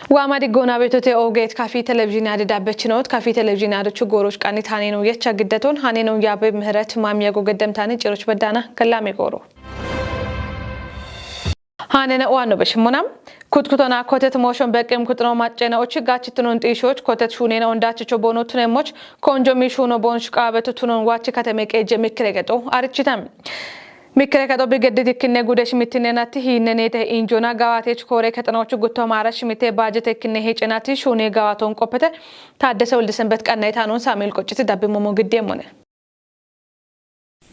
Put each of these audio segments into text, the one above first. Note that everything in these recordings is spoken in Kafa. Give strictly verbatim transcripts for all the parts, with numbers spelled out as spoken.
Waama diggoona beetote oogeet kafi televizhiinii adi dabbechinoot, kafi televizhiinii adichu gooroch qannit haneeno yecha giddeton haneeno yaabe ምህረት ማሚያጎ ገደምታኒ ጭሮች በዳና ገላሚ gooro. Haanene waanno beshimmonam. Kutkutona kotet mooshon beqqim kuxino maccena och gaachittinon xiishoch kotet shuunena ondachicho boono tunemmoch konjo mi shuuno boon shuqaabetu tunon waachi kateme qeejje mikkire gexo arichitam. Mikkire kexo bi geddit ikkinne gude shimittinenatti hiinneneete injona gawaatech koore kexonochu gutto maara shimitte baajete ikkinne heecenatti shuune gawaaton qoppete Taaddese Woldesenbet qanna itaanon Saamu'eel Qocciti dabbimmomo giddeemmone.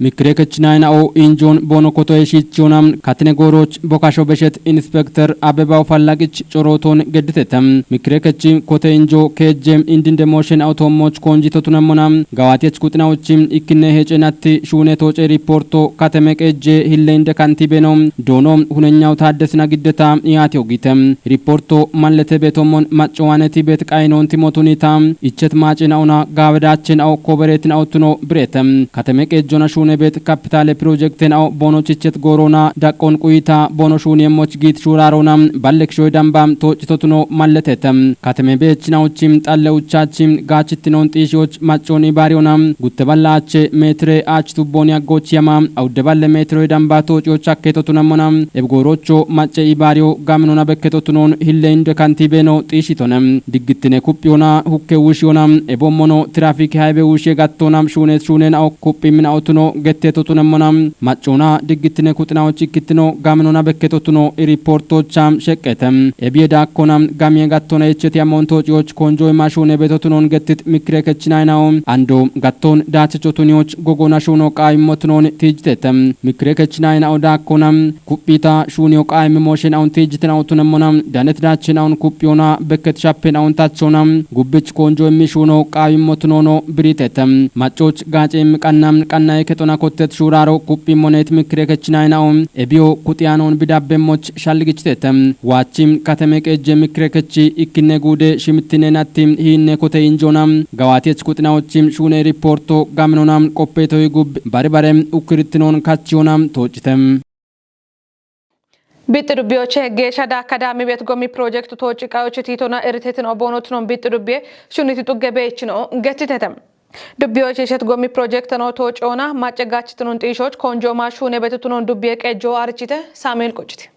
Mikkire kechinayinao injoon boono kotoye shiichiyona katine gooroch bokasho beshet inspekter Abebaw Fallaqich corooton gedditete. Mikkire kechi kote injo keejje indinde mooshen awutoommoch koonjito tunemmona gawaatiyech kuxinawochi ikkinne heecenatti shuune tooce riporto kateme qeejje hille inde kantiibeno doono hunenyaw taaddesina giddeta yaati ogite. Riporto mallete beetommon maccowaaneti beet qayinoonti motunita ichet maacenaona gaawedaachenao kobereetinao tuno bireete. Kateme qeejjona shuune beet kapitaale pirojektenao boonoch ichet gooroona daqqon quyita boono shuuniemmoch giit shuuraaroona ballek shoy damba toocito tuno malletete. Kateme beechinaochi xalle uchachi gaachittinoon xiishiyoch maccoon ibaariyoona gutte ballaache meetire aach tubboon yaggoch yama awudde balle meetiroy damba toociyoch akkeeto tunemmona ebgoorocho macce ibaariyo gaminona bekketo tunoon hille inde kantiibeeno xiishitone. Diggittine kuphiyona hukke wushiyona ebommono tirafiki haybe wushiye gattoona shuunet shuunenao kuphimminao tuno getteeto tunemmona maccoona diggittine kuxinawoch ikkittino gaminona bekketo tuno iriportocha sheqqete. Ebiye daakkona gamiye gattona yecheti ammoon toociyoch konjo ima shuune beeto tunoon gettit mikkire kechinayinao ando gattoon daachecho tuniyoch gogoona shuuno qaawimmo tunoon tiijitete. Mikkire kechinayinao daakkona kuphita shuuniyo qaayimmi mooshen awun tiijitin awu tunemmona danet daachen awun kuphiyona bekket shappen awun tachona gubbich konjo immi shuuno qaawimmo tunoono biritete. Maccoch gaace immi qanna qannaye kexona kottet shuuraaro kuphimmonet mikkire kechinayinao ebiyo kuxiyanoon bidabbemmoch shalligichitete. Waachi kateme qeejje mikkire kechi ikkinne guude shimittinenatti hiinne kote injoona gawaatiyech kuxinawochi shuune riporto gaminona qoppeetoy gub bari bare ukkirittinoon kachiyona toocite. Bixxi dubbiyoche geeshsha daakka daammi beet gommi pirojektu tooci qayochi tiitona eritetin oboono tunon bixxi dubbiye shuniti xugge beechino gettitete. Dubbiyoche ishet gommi pirojekteno tooci oona macce gaachitinon xiishoch konjooma shuune beetu tunon dubbiye qejjo arichite Saamu'eel Qocciti.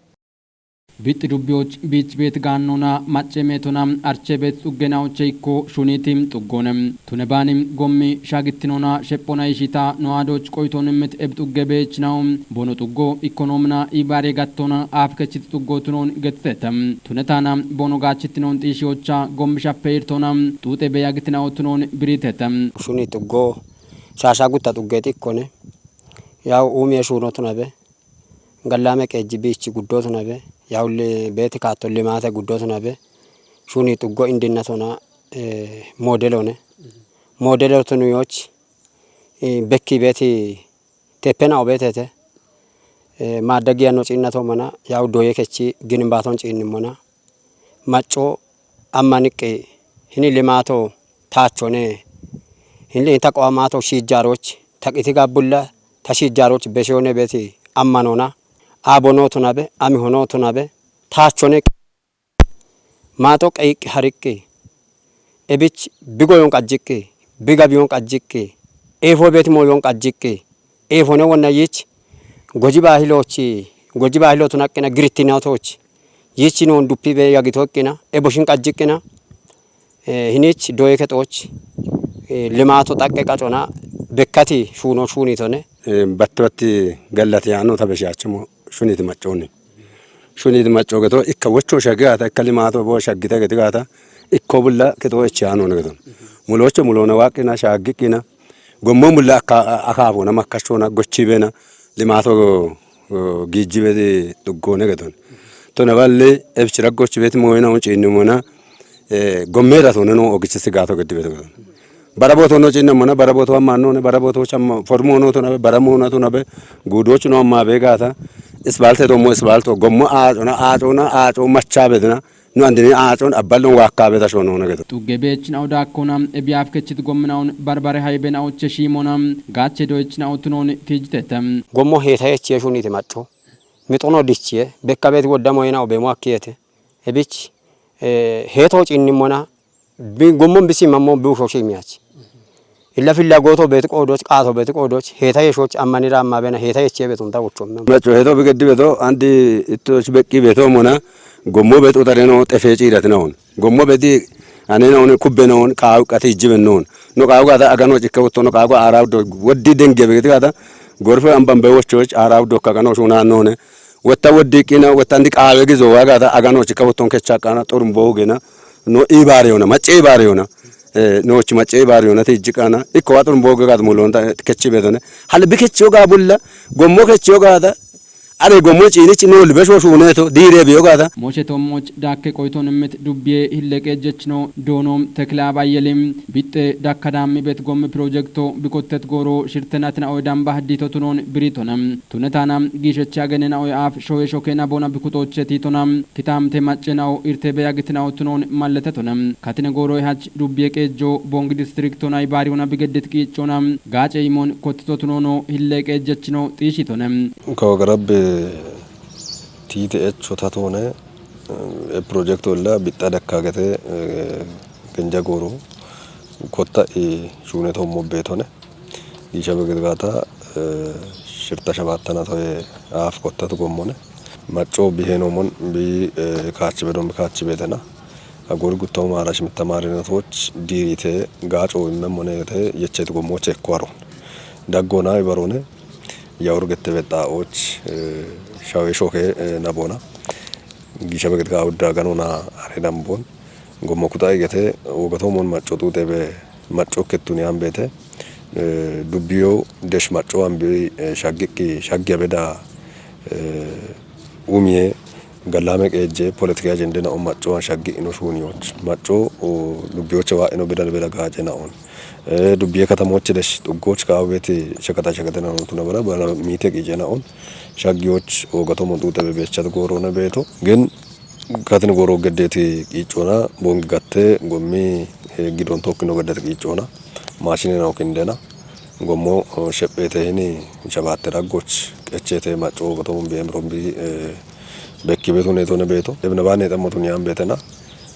Bixxi dubbiyoch biich beet gaannona macce meetona arche beet xuggenawoche ikko shuniti xuggoone. Tune baani gommi shaagittinona shephona ishita no aadoch qoyitoon immit eb xugge beechinawo boono xuggo ikkonoomina ibaare gattoona aaf kechit xuggo tunoon gettitete. Tune taana boono gaachittinoon xiishiyocha gommi shappe irtoona xuuxe beyagittinawo tunoon biritete. Shuni xuggo shaasha gutta xuggeet ikkone. Yaw uumiye shuuno tunabe. Gallame qeejji biichi guddo tunabe. Yaw li-, beeti kaatto limaate guddo tunabe. Shuni xuggo indinna tona, eh, moodelo ne. Moodelo tunuyoch, eh, bekki beeti teppena obeetete. Eh, maaddagiya no ciinnato mana, yaw doye kechi ginimbaaton ciinnimmona. Macco ammaniqqi hini limaato taachone. Hini taqoamaato shiijjaaroch taqiti gabbulla ta shiijjaaroch beshiyone beeti ammanona. Abono tunabe, amihono tunabe, taachone. Maato qeyiqqi hariqqi. Ebich bigoyon qajjiqqi, bigabiyon qajjiqqi, eefo beeti mooyon qajjiqqi. Eefone wonna yich goji baahilochi, goji baahilo tunaqqina girittinaatoch. Yich noon duppi be yagito iqqina, eboshin qajjiqqina, eh, hinich doye kexooch, eh, limaato xaqqe qacona bekkati shuuno shuunitone. Eh, batti batti gallati yaano ta beshaachimo shuniti maccooni. Shuniti macco geto ikka wocho shaggi gaata, ikka limaato bo shaggite geti gaata, ikko bulla kexoo echi yaano ne geto. Muloocho muloona waaqqina, shaaggiqqina, gommo mulla akka-, akaafona, makkashona, gochibena, limaato, eh, giijjibeti xuggoone geton. Tona balle, ebchi raggochibeti mooyina, hunciinnimona, eh, gomme ratone no ogichi sigaato geddibeti geton. Bara booto no ciinnamona, bara booto ammaannone, bara booto chamma, formu hono tonabe, bara moona tonabe, guudoochu no amma beegaata, isbaalte tommo isbaalto, gommo aacona, aacona, aaco machaabedina, no andini aacon abballon waakkaabeta shonoona geto. Xugge beechin awdaakkona, ebiyaaf kechit gomminawun barbare hayben awuche shiimona, gaache doyechin awutunon tiijitete. Gommo heeta yechiye shuniti macco. Mixono dichiye, bekka beeti wodda moyina obeemo akkiyete. Ebich, Eh, heto cinni mona, bi-, gommon bisi mammo bi usho shi miyachi. Illa filla goto beti qodoch, qato beti qodoch, heta yeshoch ammanira amma bena, heta yeche betun ta ucho me. Macho heto bi geddi beto, andi ittoch beqqi beto mona, gommo bet utareno tefe cirat naun. Gommo beti anena un kubbe naun, qau qati jiben naun. No qau gata agano cikka utto, no qau ara uddo, woddi denge begeti gata, gorfe amban be wochoch ara uddo kagano shuna none. Wetta woddi qina, wetta ndi qawe gizo wagata agano cikka utton kecha qana, xurumbo gena, no ibare yona, macce ibare yona. Eh, no ci macce ibare yona, te ijji qana, ikko wa xurumbo gata mulonta kechi bedone. Hal bi kechi yoga bulla, gommo kechi yoga da, are gommo cinichi no libe sho shuneto, dire bi yoga da. Moshe Tomoch dakke qoyton mit dubbiye hille qejjechno doono Tekla Bayelim bixxe dakka dammi bet gomme projekto bikottet goro shirtenatina oy damba haddito tunon biritonam. Tunetana giishechi agenena oy af shoye shokena bona bikutoche titonam. Kitamte maccenao irte beyagitinao tunon malletetonam. Katine goro hach dubbiye qejjo Bongi distrikto nay bariona bigeddit qiicona. Gaace imon kottito tunono hille qejjechno xiishitone. Kawagarabbe T T H hotatone, eh, e projekto illa bixxa dakkagete, eh, genja goro kotta e shune tommo betone. Giisha begedgata, eh, shirta shabattana toye af kottatu gommone. Macco biheno mon bi, eh, kaachi bedon bi kaachi betena. Agor gutto maara shimitta maarina toch dirite gaaco imme mone yete yechet gommo chekko aron. Daggona ibarone. Yawur gette bexxaa'ooch, eh, shawe shoke, eh, nabona. Gisha begit ka awudda ganona are nambon. Gommo kuxa igete wogato mon macco xuxe be macco kettuni ambete. Eh, dubbiyo desh macco ambi, eh, shaggiqi, shaggi abeda, eh, umiye, Gallame qeejje poletika ajende na'on maccowan shaggi'ino shuuniyoch. Macco, o, dubbiyoche waa'ino beda beda gaaje na'on. Eh, dubbiye katamoche desh xuggoch kaawu beeti shakata shakate na'on tuna bara, bara miite qiije na'on. Shaggiyoch, o, gatomon xuuxe be beechat goorone beeto. Gin katin gooro geddeeti qiiccona, bongi gatte, gommi, eh, gidon tokkino geddeeti qiiccona. Maashine na'o kindena. Gommo, eh, shepheete hini shabatte daggoch, qecheete macco wogato mumbi emrombi, eh, bekki betu netone beeto. Ebne bane xammotu niyam betena.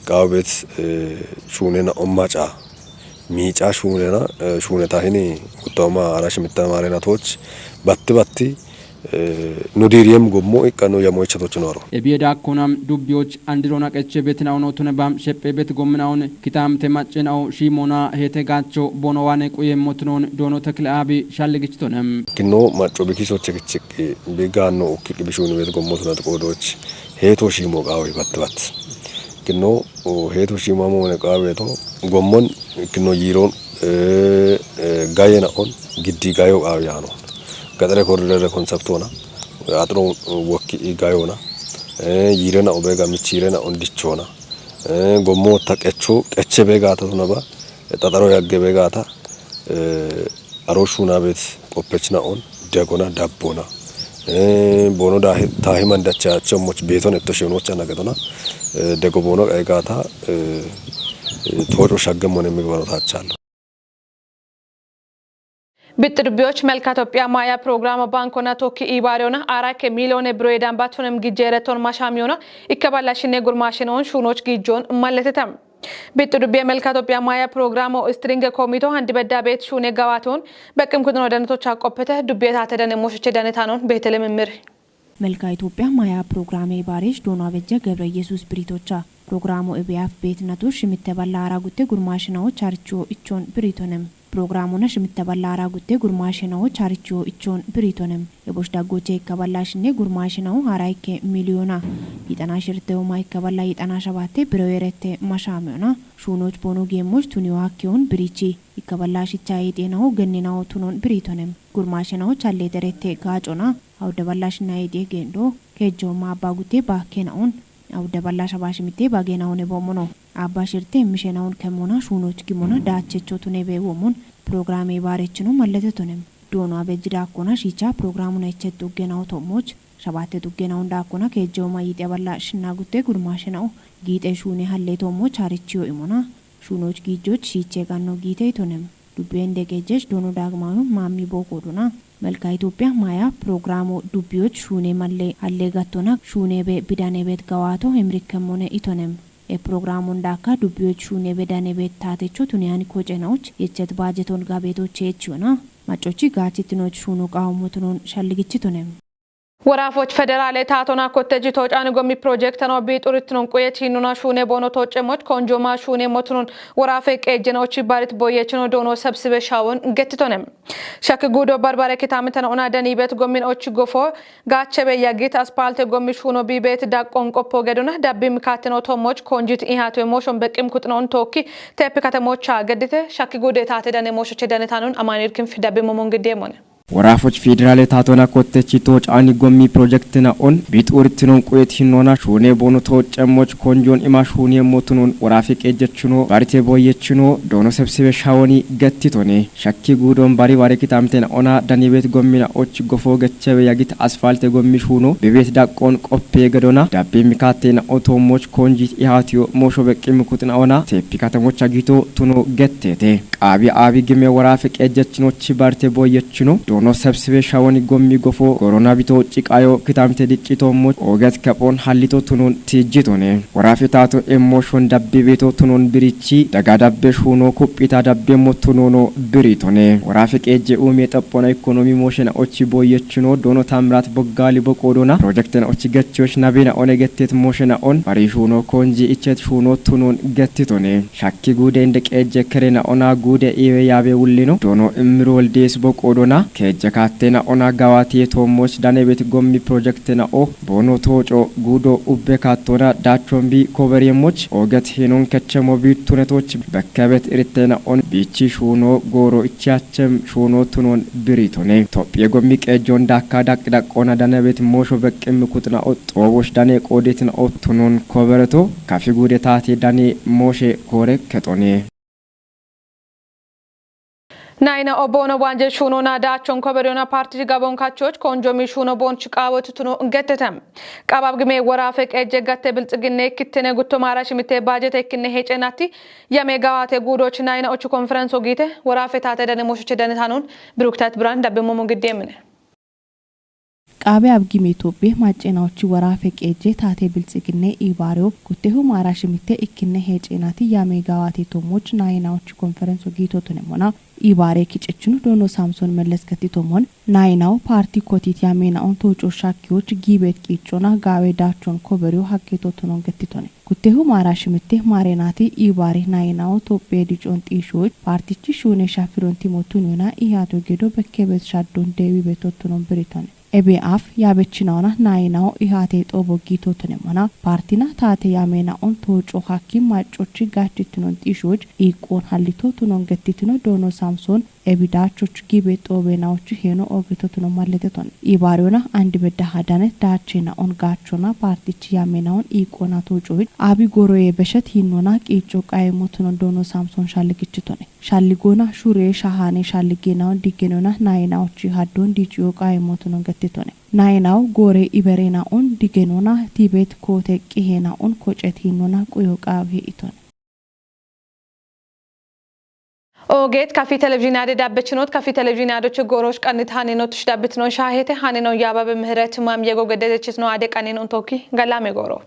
Qawu bet, eh, shunena ommaca. Miica shunena, eh, shuneta hini uttama arash mitta marena toch. Batti batti, eh, no diriyem gommo ikka no yamo ichatoch noro. Ebiye dakkona dubbiyoch andirona qeche betina ono tunebam sheppe bet gomminaon kitamte maccenao shimona hete gacho bonowane quye motunon doono tekle abi shalligichitonem. Kinno macco bikiso chekichik bi gaanno ukki bishuni bet gommo tunat qodoch heto shimo qawe bat bat. Kinno o heto shimo amone qawe to gommon kinno yiron, eh, eh, gayena on giddi gayo qawe yano. Gaxare kordere konseptona, axiro wokki gayona, eh, yirena obega michirena on dichona, eh, gommo ta qecho qeche begata tunaba, xaxaro yagge begata, eh, aro shuna bet qoppechna on, degona dabbona, eh, bono da tahi mandacha chomoch beton etto shenocha nagadona, eh, dego bono qaygata, eh, eh, toco shagge mone migbarotachallo. Bixxi dubbiyoch Melka Itophiya Maaya Programa Bankona tokki ibaariyona aara ke miliyoone biroye dambatonem gijjeereton mashamiyona ikke ballashinne gurmaashinoon shuunoch gijjoon malletetam. Bixxi dubbiye Melka Itophiya Maaya Programo Istringe Komito handi bedda beet shuune gawaton beqqim kudin odanetocha qoppete dubbiye taate dane mosheche dane tanon Beetelem Immir. Melka Itophiya Maaya Programe Baaresh Doona Bejje Gebre Yesus Biritocha. Programo ebeaf beetnatu shimitte balla ara gutte gurmaashinawo charcho ichon biritonem. Programuna shimitte balla ara gutte gurmaashinawo charcho ichon biritonem. Ebosh daggoche ikka balla shinne gurmaashinawo ara ikke miliyona. Yixana shirte uma ikka balla yixana shabatte biro yerette mashamiyona. Shuunoch bono geemmoch tuniyo hakkeyon birichi. Ikka balla shicha yixenawo genninawo tunon biritonem. Gurmaashinawo challe derette gaacona. Awudde balla shinna yixie geendo. Keejjo ma abba gutte ba kenaon. Awudde balla shaba shimitte ba genaone bomono. Abba shirte mishenaon kemona shuunoch gimona daachecho tune be womon. Programe baarechino mallete tunem. Doono abejji daakkona shiicha programuna ichettu genawo tommoch. Shabatte tu genaon daakkona keejjo ma yixia balla shinna gutte gurmaashenao. Giixe shuune halle tommoch harichiyo imona. Shuunoch giijjoch shiiche ganno giite itonem. Dubbiyo inde qeejjech Doono Daagmaawiyun maammi bookooduna. Melka Itophiya Maaya Programo dubbiyoch shuune malle halle gattona shuune be bidane bet gawaato hemrikkemmone itonem. E programun daka dubbiyoch shune bedane bettatecho tuniyani kocenaoch yechet bajeton gabetoche echiyona. Macochi gachittinoch shuno qawmotunon shalligichitone. Woraafoch federaale taatona kotteji toocaani gommi pirojekte no biixurittinon quyechi nuna shuune boono toocemoch konjoma shuune motunun woraafe qeejjenochi barit boyechino doono sebsibe shaawon gettitone. Shakki guudo barbare kitaamitena ona daniibet gommin ochi gofo gaachebe yagit aspaalte gommi shuuno biibeet daqqon qoppo gedona dabbi mikaatino tommoch konjit ihaatoe mooshon beqqim kuxinoon tookki teeppi katemocha geddite shakki guude taate dane mooshoche danetaanun amanuel kinfi dabbi momon giddeemone. Woraafoch federaale taatona kottechi toocaani gommi pirojekte na on biixurittinon quyet hinnoona shuune boono toocemoch konjoon ima shuune motunun woraafe qeejjechino barite boyechino doono sebsibe shaawoni gettitone. Shakki guudon bari bare kitaamtena ona daniibet gommina och gofo gechebe yagit aspaalte gommi shuuno biibeet daqqon qoppe gedona dabbi mikaatena otoommoch konjit ihaatiyo moosho beqqim kuxina ona teeppi katemocha gito tuno gettete. Qaabi aabi gime woraafe qeejjechinochi barte boyechino doono sebsibe shaawoni gommi gofo korona bito ciqayo kitaamte diccitoommoch ooget kephon hallito tunon tiijjitone. Woraafe taato emmoshon dabbe beeto tunon birichi daga dabbe shuuno kuphita dabbe mottunono biritone. Woraafe qeejje uumi exephona ikkonomi mooshena ochi boyechino doono tamrat boggaali boqoodona pirojekten ochi gechoch nabina one gettet mooshena on bari shuuno konji ichet shuuno tunon gettitone. Shakki guude inde qeejje kerena ona guude iwe yaabe wullino doono immiru woldees boqoodona keejje kaattena ona gawaatiye toommoch danebet gommi pirojekte na o boono tooco guudo ubbe kaattona daachon bi koberiyemmoch ooget hinon kechemo biittunetoch bekkebet irittena on biichi shuuno gooro ichiyachem shuuno tunon biritone. Tophiye gommi qeejjon daakka daqqi daqqona danebet moosho beqqimmi kuxina o xoobosh dane qoodetina o tunon kobereto kafi guude taate dane mooshe koore kexone. Nayina oboono waanje shuunona daachon koberiyona paartiji gabon kachoch konjomi shuuno boonch qaawoti tuno gettete. Qabab gime woraafe qeejje gatte bilxiginne kittene gutto maara shimitte baajete ikkinne hecenati yame gawaate guudoch nayina ochu konferenso giite woraafe taate dane mooshoche danetaanun biruktat biraan dabbe momo giddeemine. Qaabe abgime Itophiye maccena ochi woraafe qeejje taate bilxiginne ibaariyo guttehu maara shimitte ikkinne hecenati yame gawaate tommoch nayina ochu konferenso giito tunemona ibaare kicechinu doono Samson Melles gatti tommon nayinawo paarti kotit yamena on tooco shakkiyoch giibet qiiccona gaawe daachon koberiyo hakketo tunon gettitone. Guttehu maara shimitte maarenati ibaare nayinawo Tophiye dicon xiishoch paartichi shuune shafiron timo tuniyona ihaato gedo bekkebet shaddon deewi beto tunon biritone. Ebe af yaabechinawona nayinawo ihaate xoobo giito tunemona paartina taate yamena on tooco hakki maccochi gaachittinon xiishoch iiqqoon hallito tunon gettitino doono Samson ebi daachoch gibe xoobe naochi heeno ogeto tuno malleteton. Ibaariyona andi beddaha dane daachena on gaachona paartichi yamenaon iiqona toocohich abi goroye beshet hinnona qiicco qaye motuno doono Samson shalligichitone. Shalligona shure shahane shalligenaon diggenona nayinaochi haddon diiciyo qaye motuno gettitone. Nayinawo goore iberenaon diggenona tibet koote qihenaon kocet hinnona quyo qaawi he'itone. Oogeet kafi televizhiinade dabbechinot kafi televizhiinadoche goorosh qannit haninotush dabbitino shaahete hanino yaababe mihireti maam yego gededechitno ade qannin untokki gallame gooro.